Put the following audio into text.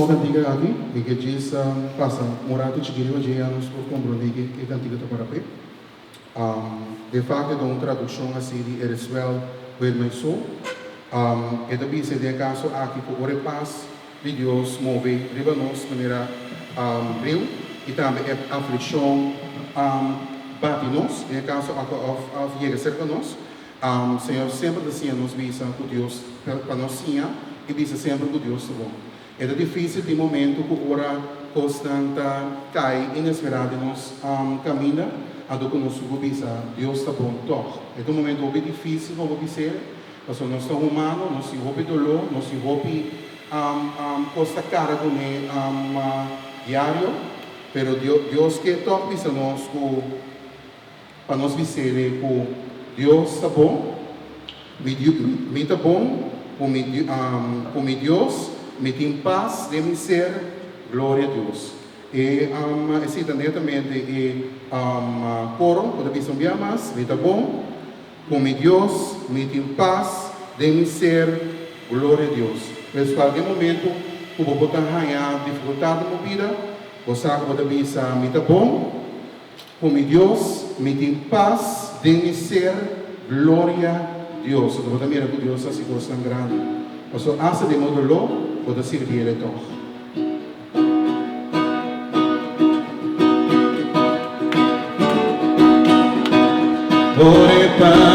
Un kantika aki, mi ke djis pasa un ratu chikí riba dje ya nos por komprondé ke e kantika ta para p'e. De fakto e ta un tradukshon hasi di It is well with my soul. E ta bisa den e kaso aki ku ora e pas di Dios move riba nos manera riu i tambe e aflikshon bati nos, den e kaso aki òf yega serka nos, Señor semper ta siña nos bisa ku Dios pa nos siña i bisa semper ku Dios ta bon. E ta difísil tin momentu ku ora kosnan ta kai inesperá den nos kaminda, anto ku nos por bisa Dios ta bon tòg. E ta un momentu hopi difísil pa bo bis'é, pasobra nos ta humano, nos tin hopi doló, nos tin hopi kos ta kara kuné diario, pero Dios ke tòg bisa nos ku. Pa nos bis'Ele ku Dios ta bon, Mi mi ta bon ku mi ku mi Dios, mi tin pas den mi ser, gloria Dios. E esei ta netamente e koro ku ta bisa un bia mas, Mi ta bon ku mi Dios, mi tin pas den mi ser, gloria Dios. Pues kualke momento ku bo por ta haña difikultat den bo bida, bo sa ku bo ta bisa, Mi ta bon. Ku mi Dios mi tin pas den mi ser gloria Dios Bo ta mira ku Dios ta hasi kosnan grandi paso asta den bo doló bo ta sirbi El tòg. Ora e pas.